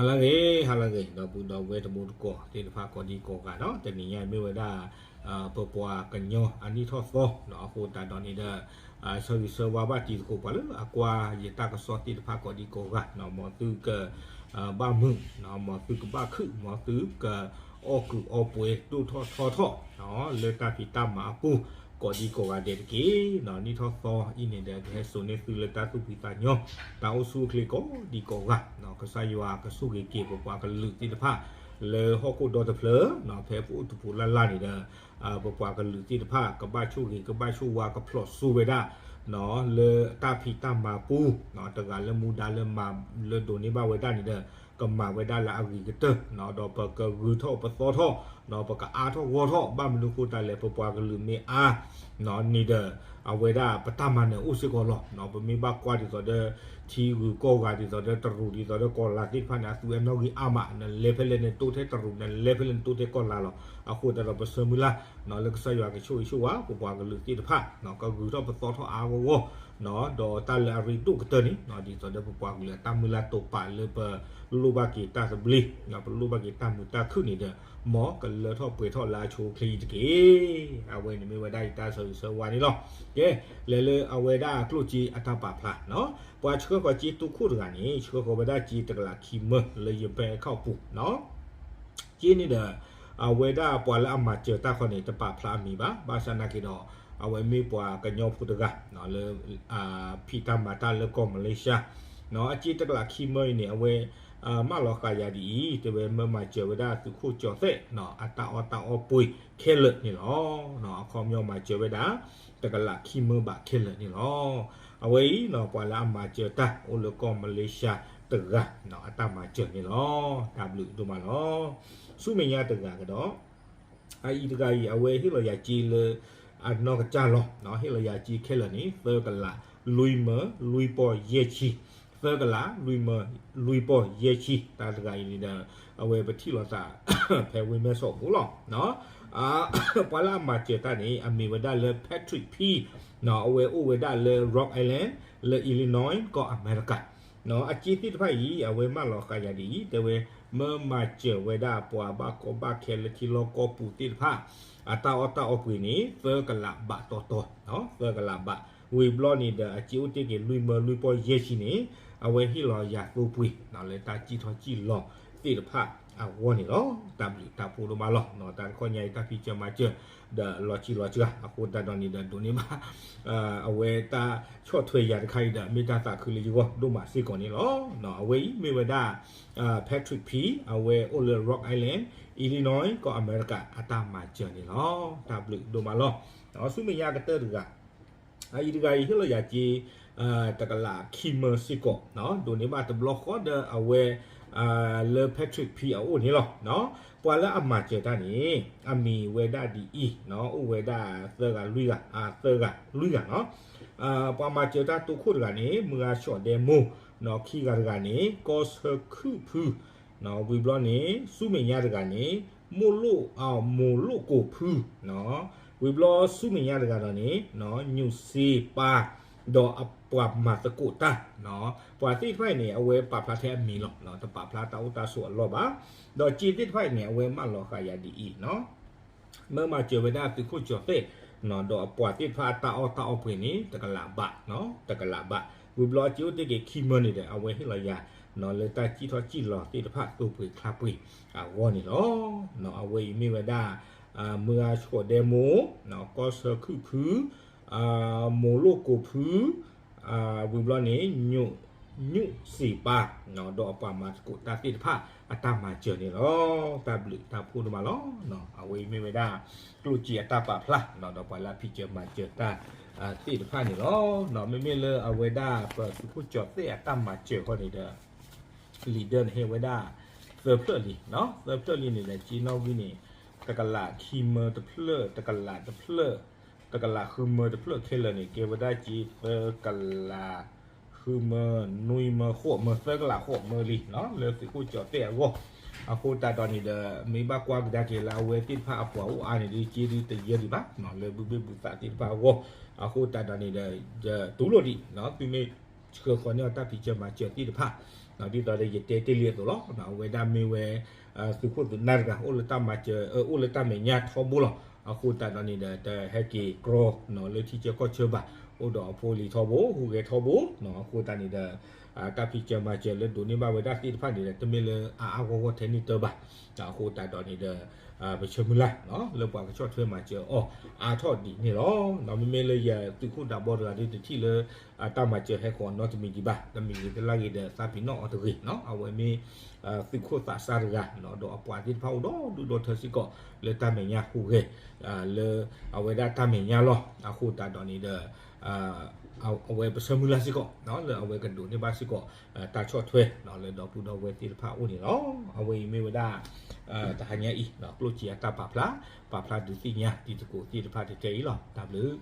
ဟါလၢအဂ့ၤ ဟါလၢအဂ့ၤ ဒီပုၢ်ဒီဝဲၢ်တံၤသကိးသ့ၣ်တဖၣ်ကိးဒံကိးဂၤနီၤ, တနံၤညါမ့ၢ်ဝဲဒၣ် ပပှၤကညီအနံၣ်ထီၣ်သီနီၤ, အဃိသတးဒီးန့ၣ်ဒီး ဆၢဂ့ၤဆၢဝါဘၣ်တံၤသကိးပှၤလၢအကွၢ်ယတၢ်ကစီၣ်သ့ၣ်တဖၣ်ကိးဒံကိးဂၤနီၤ, မ်သုက ဘၣ်မုာ်နီၤ, မ်သုကဘၣ်ခုၣ်, မ်သုကအီၣ်ကုာ်အီပှဲၤဒိၣ်ထီၣ်ထီထီၣ်နီၤ, လၢတၢ်ဖံးတၢ်မၤအပူၤ ကိးဒံကိးဂၤဒဲးတက့ၢ်နီၤ. နံၣ်ထီၣ်သီအံၤန့ၣ်ဒီး ကဟဲစိာ်န့ၢ်သုလၢတၢ်သူၣ်ဖှံသးညီ တၢ်အိၣ်ဆူၣ်အိၣ်ချ့ကိးဒံကိးဂၤနီၤ, ကစၢ်ယွၤကဆိၣ်ဂ့ၤက့ၤပပှၤကလုာ်သ့ၣ်တဖၣ် လၢဟီၣ်ခိၣ်ဒီတဖျၢၣ်နီၤ, ဖဲပအိၣ်တပူၤလၢ်လၢ်န့ၣ်ဒီး ပပှၤကလုာ်သ့ၣ်တဖၣ် ကဘၣ်ဆိၣ်ဂ့ၤ ကဘၣ်ဆိၣ်ဝါ ကဖျိးစိဝဲဒၣ်နီၤ, လၢတၢ်ဖံးတၢ်မၤပူၤနီၤ, တဂၤလၢမူဒါလၢမၤလၢဒိးန့ၢ်ဘၣ်ဝဲဒၣ်န့ၣ်ဒီး ကမၤဝဲဒၣ်လၢအဂ့ၤကတၢၢ်နီၤ, ဒီးပကဂုာ်ထီၣ်ပသီထီၣ်နီၤ, ပကအါထီၣ်ဂီၢ်ထီၣ်, ဘၣ်မနုၤအဃိသတးလဲၣ် ပပှၤကလုာ်မ့ၢ်အါနီၤန့ၣ်ဒီး အဝဲဒၣ်ပတၢ်မၤနၢၤအိၣ်စ့ၢ်ကီးလီၤနီၤ. ပမ့ၢ်ဘၣ်ကွၢ်ဒ်သိးဒီး ထံဂုၤကီၢ်ဂၤ ဒ်သိးဒီးတရူးဒ်သိးဒီးကီၢ်လါသ့ၣ်တဖၣ်န့ၣ် အသူးအနီၣ်ဂံၢ်အါမး, နလဲၤဖဲလဲၣ်နတိၢ်ထဲတရူး နလဲၤဖဲလဲၣ်နတိၢ်ထဲကီၢ်လါလီၤ. အဃိသတးဒီးပဆၢမုၢ်လၢ်နီၤ လၢကစၢ်ယွၤကဆိၣ်ဂ့ၤဆိၣ်ဝါ ပပှၤကလုာ်သ့ၣ်တဖၣ်နီၤ, ကဂုာ်ထီၣ်ပသီထီၣ်အါဂီၢ်ဂီၢ်နီၤ, ဒီးတၢ်လၢအရ့ဒိၣ်ကတၢၢ်န့ၣ်နီၤ, ဒ်သိးဒီးပပှၤကလုာ်အတၢ်မုၢ်လၢ်တိာ်ပာ်လၢပလိၣ်ဘၣ်က့ၤတၢ်သဘျ့နီၤ, ပလိၣ်ဘၣ်က့ၤတၢ်မုာ်တၢ်ခုၣ်န့ၣ်ဒီး မ်ကလၢထီၣ်ပှဲၤထီၣ်လၢအဆိအချ့အံၤတက့ၢ်. အဝဲန့ၣ်မ့ၢ်ဝဲဒၣ်ယတၢ်ဆၢဂ့ၤဆၢဝါန့ၣ်လီၤ. ကဲ, လဲၤလၢအဝဲဒၣ်ကျိၣ်စ့အတၢ်ပာ်ဖျါနီၤ, ပှၤဆှၢဃီၤစ့တိခိၣ်တဂၤန့ၣ် ဆှၢဃီၤဝဲဒၣ်စ့တကလးခံမၢလၢယဘဲခီၣ်ပူၤနီၤ က့န့ၣ်ဒီး အဝဲဒၣ်ပှၤလၢအမၤစၢၤတၢ်ခီန့ၣ် တပာ်ဖျါအမံၤဘၣ်. ဘၣ်ဆၣ်နာ်က့ဒီး အဝဲမ့ၢ်ပှၤကညီဖိတဂၤနီၤ လၢ ဖံးတၢ်မၤတၢ်လၢကီၢ်မလ့ၡါနီၤ, အစ့တကလးခံမၢအံၤန့ၣ် အဝဲ မၢလီၤဃာ်ယၤဒ်အံၤ, တဲဝဲမၢမၤစၢၤဝဲဒၣ်သုးခိၣ်ကၠီၤသဲးနီၤ အတၢ်အီၣ်တၢ်အီပှ့ၤခဲလၢာ်န့ၣ်လီၤ. အခီပညီမၤစၢၤဝဲဒၣ် တကလးခံမၢဘးခဲလၢာ်န့ၣ်လီၤ. အဝဲအံၤနီၤ ပှၤလၢအမၤစၢၤတၢ်အိၣ်လၢကီၢ်မလ့ၡါတဂၤနီၤ အတၢ်မၤစၢၤန့ၣ်လီၤ. တၢ်ဘျုးဒိၣ်မးလီၤ. ဆူမဲာ်ညါတဂၤကဒီး အအံၤတဂၤအံၤ အဝဲဟ့ၣ်လီၤယၤစ့လၢ အနီၢ်ကစၢ်လီၤ. ဟ့ၣ်လီၤယၤစ့ခဲလၢာ်န့ၣ် သၢကလး လွံၢ်မၢ လွံၢ်ပီၢ်ယဲၢ်ဆံ, သၢကလး လွံၢ်မၢ လွံၢ်ပီၢ်ယဲၢ်ဆံ. တၢ်တဂၤအံၤန့ၣ်ဒီး အဝဲပထံၣ်လိာ်သး ဖဲဝ့ၢ်မဲၢ်ဆီးအပူၤလီၤ. ပှၤလၢအမၤစၢၤတၢ်န့ၣ် အမ့ၢ်ဝဲဒၣ်လၢ Patrick Phee အဝဲအိၣ်ဝဲဒၣ်လၢ Rock Island လၢ Illinois ကီၢ်အမဲရကၤ အစ့သ့ၣ်တဖၣ်အံၤ အဝဲမၢလီၤဃာ်ယၤဒ်အံၤ တဲဝဲ မၢမၤစၢၤဝဲဒၣ်ပှၤဘၣ်ကီဘၣ်ခဲလၢထံလီၢ်ကီၢ်ပူၤသ့ၣ်တဖၣ် အတၢ်အီၣ်တၢ်အီပှ့ၤန့ၣ် သၢကလးဘးတီတီ, သၢကလးဘး. ဝံၤဘျီန့ၣ်ဒီး အစ့အိၣ်တ့ၢ်က့ၤ လွံၢ်မၢလွံၢ်ပီၢ်ယဲၢ်ဆံန့ၣ် အဝဲဟ့ၣ်လီၤယၤသိပှ့ၤ လၢတၢ်စံၣ်ထီၣ်စံၣ်လီၤသ့ၣ်တဖၣ်အဂီၢ်န့ၣ်လီၤ. တၢ်ဘျုးတၢ်ဖှိၣ်ဒိၣ်မးလီၤ. တၢ်တခီညါအံၤ တၢ်ဖံးစၢၤမၤစၢၤ ဒီးလီၤဆံးလီၤစှၤ အဃိသတးဒီးန့ၣ်ဒီး ဒိးန့ၢ်ဘၣ် အဝဲတၢ်ဆီၣ်ထွဲယၤတခါအံၤဒီး မ့ၢ်တၢ်သးခုလၢယဂီၢ်ဒိၣ်မးစ့ၢ်ကီးန့ၣ်လီၤ. အဝဲအံၤမ့ၢ်ဝဲဒၣ် Patrick Phee အဝဲအိၣ်လၢ Rock Island Illinois ကီၢ်အမဲရကၤ အတၢ်မၤစၢၤန့ၣ်လီၤ. တၢ်ဘျုးဒိၣ်မးလီၤ. ဆူမဲာ်ညါကတၢၢ်တဂၤ အအံၤတဂၤအံၤ ဟ့ၣ်လီၤယၤစ့ တကလးခံမၢစ့ၢ်ကီး ဒိးန့ၢ်ဘၣ်တဘျီဃီဒီးအဝဲ လၢ Patrick Phee အအိၣ်န့ၣ်လီၤ. ပှၤလၢအမၤစၢၤတၢ်န့ၣ် အမံၤဝဲဒၣ်ဒ်အံၤ အိၣ်ဝဲဒၣ်သၢဂၤလွံၢ်ဂၤ သၢဂၤလွံၢ်ဂၤနီၤ. ပှၤမၤစၢၤတၢ်တိခိၣ်တဂၤန့ၣ် မုၢ်ဂၤဆီၣ်ဒဲမိၢ်, ခံဂၤတဂၤန့ၣ် ကီၢ်ဆၢခုၣ်ဖု ဝံၤဘျီန့ၣ် ဆူမဲာ်ညါတဂၤန့ၣ် မိၢ်လိၣ် မိၢ်လိၣ်ကိၢ်ဖု ဝံၤဘျီဆူမဲာ်ညါတဂၤဒီးန့ၣ် ညိၣ်စ့ပၢ် ဒီးအပှၤမၤသကိးတၢ် ပှၤသ့ၣ်တဖၣ်အံၤန့ၣ် အဝဲပာ်ဖျါထဲအမံၤလီၤ. တပာ်ဖျါတၢ်အိၣ်တၢ်ဆိးအလီၢ်ဘၣ်. ဒီးစ့သ့ၣ်တဖၣ်အံၤန့ၣ် အဝဲမၢလီၤဃာ်ယၤဒ်အံၤ မၢမၤစၢၤဝဲဒၣ်သုးခိၣ်ကၠီၤသဲး ဒီးအပှၤသ့ၣ်တဖၣ်အတၢ်အီၣ်တၢ်အီပှ့ၤန့ၣ် တကလးဘး, တကလးဘး. ဝံၤဘျီအစ့အိၣ်တ့ၢ်က့ၤခံမၢန့ၣ်ဒီး အဝဲဟ့ၣ်လီၤယၤ လၢတၢ်စံၣ်ထီၣ်စံၣ်လီၤသ့ၣ်တဖၣ်သိပှ့ၤချါပှ့ၤအဂီၢ်န့ၣ်လီၤ. အဝဲအံၤမ့ၢ်ဝဲဒၣ် မုၢ်ဂၤဆီၣ်ဒဲမိၢ်, ကီၢ်ဆၢခုၣ်ဖု, မိၢ်လိၣ်ကိၢ်ဖု, ဝံၤဘျီန့ၣ် ညိၣ်စ့ပၢ် ဒီးအပှၤမၤသကိးတၢ်သ့ၣ်တဖၣ်အတၢ်မၤစၢၤန့ၣ်လီၤ. တၢ်ဘျုးတၢ်ဖှိၣ်ဒိၣ်မးလီၤ. အဝဲအံၤမ့ၢ်ဝဲဒၣ် ကျိၣ်စ့အတၢ်ပာ်ဖျါ ဒီးပှၤလၢအဖံးစၢၤမၤစၢၤတၢ်သ့ၣ်တဖၣ်န့ၣ်လီၤ. မ့မ့ၢ်လၢအဝဲဒၣ်ပသုးခိၣ်ကၠီၤသဲးအတၢ်မၤစၢၤဃီန့ၣ်ဒီး leader န့ၣ်ဟ့ၣ်ဝဲဒၣ် သၢဖျၢၣ်လံ, သၢဖျၢၣ်လံန့ၣ်ဒီး စ့နီၣ်ဂံၢ်န့ၣ် တကလးခံမၢတဖျၢၣ်, တကလးတဖျၢၣ်, တကလးဃုမၢတဖျၢၣ်ခဲလၢာ်န့ၣ် ကဲဝဲဒၣ်စ့သၢကလး ဃုမၢ နွံမၢ ဃိးမၢ သၢကလးဃိးမၢလံ လၢသုးခိၣ်ကၠီၤသဲးအဂီၢ်. အဃိသတးဒီးန့ၣ်ဒီး မ့ၢ်ဘၣ်ကွၢ်ကဒါက့ၤလၢအဝဲသ့ၣ်တဖၣ်အပှၤအိၣ်အါန့ၣ်ဒီး စ့ဒုးတယၢဒံးဘၣ် လၢဘုဘ့ၣ်ဘုသးသ့ၣ်တဖၣ်အဂီၢ်. အဃိသတးဒီးန့ၣ်ဒီး တူၢ်လိာ်ဒံး သုမ့ၢ်ဆှၢဃီၤန့ၢ်အီၤတၢ်ဖံးစၢၤမၤစၢၤသ့ၣ်တဖၣ် ဒ်သိးဒီးယတဲတ့ၢ်လံအသိးလီၤ. အဝဲဒၣ်မ့ၢ်ဝဲ သုးခိၣ်သုးနၢ်တဂၤ အိၣ်လၢတၢ်မၤစၢၤ အိၣ်လၢတၢ်မဲာ်ညါထီဘိလီၤ. အဃိသတးဒီးန့ၣ်ဒီး တဟဲက့ၤကြီ လၢထံဆၢကီၢ်ဆၢဘၣ်, အိၣ်ဒီးအဖိအလံၤထီဘိ ဟူးဂဲၤထီဘိ. အဃိသတးန့ၣ်ဒီး တၢ်ဖံးစၢၤမၤစၢၤလၢဒိးန့ၢ်ဘၣ်ဝဲဒၣ်သ့ၣ်တဖၣ်န့ၣ်ဒီး တမ့ၢ်လၢအါအါဂီၢ်ဂီၢ်ထဲန့ၣ်တၢ်ဘၣ်. အဃိသတးဒီးန့ၣ်ဒီး ပဆၢမုၢ်လၢ် လၢပှၤကဆီၣ်ထွဲမၤစၢၤအီၤအါထီၣ်ဒ်န့ၣ်လီၤ. မ့မ့ၢ်လၢယသုးခိၣ်ဒးဘီတဂၤဒီး တထံၣ်လၢ တၢ်မၤစၢၤဟဲဃီၤနီတမံၤဒံးဘၣ်. တမံၤဂ့ၤတလၢ်ဂ့ၤဒီး သးပ့ၤနီၣ်အီၤတဂ့ၤ. အဝဲမ့ၢ် သုးခိၣ်သးစၢ်တဂၤ ဒီးအပှၤသ့ၣ်တဖၣ်အိၣ်ဒီဒူၣ်ဒီထၢစ့ၢ်ကီး လၢတၢ်မဲာ်ညါဟူးဂဲၤ လၢအဝဲဒၣ်တၢ်မဲာ်ညါလီၤ. အဃိသတးဒီးန့ၣ်ဒီး အဝဲပဆၢမုၢ်လၢ်စ့ၢ်ကီး လၢအဝဲကဒိးန့ၢ်ဘၣ်စ့ၢ်ကီး တၢ်ဆီၣ်ထွဲ လၢဒီပုၢ်ဒီဝဲၢ်သ့ၣ်တဖၣ်အအိၣ်န့ၣ်လီၤ. အဝဲအံၤမ့ၢ်ဝဲဒၣ် တဟါညါအံၤ ကျိၣ်စ့အတၢ်ပာ်ဖျါ ပာ်ဖျါဒုးသ့ၣ်ညါတံၤသကိးသ့ၣ်တဖၣ်ထဲအံၤလီၤ. တၢ်ဘျုး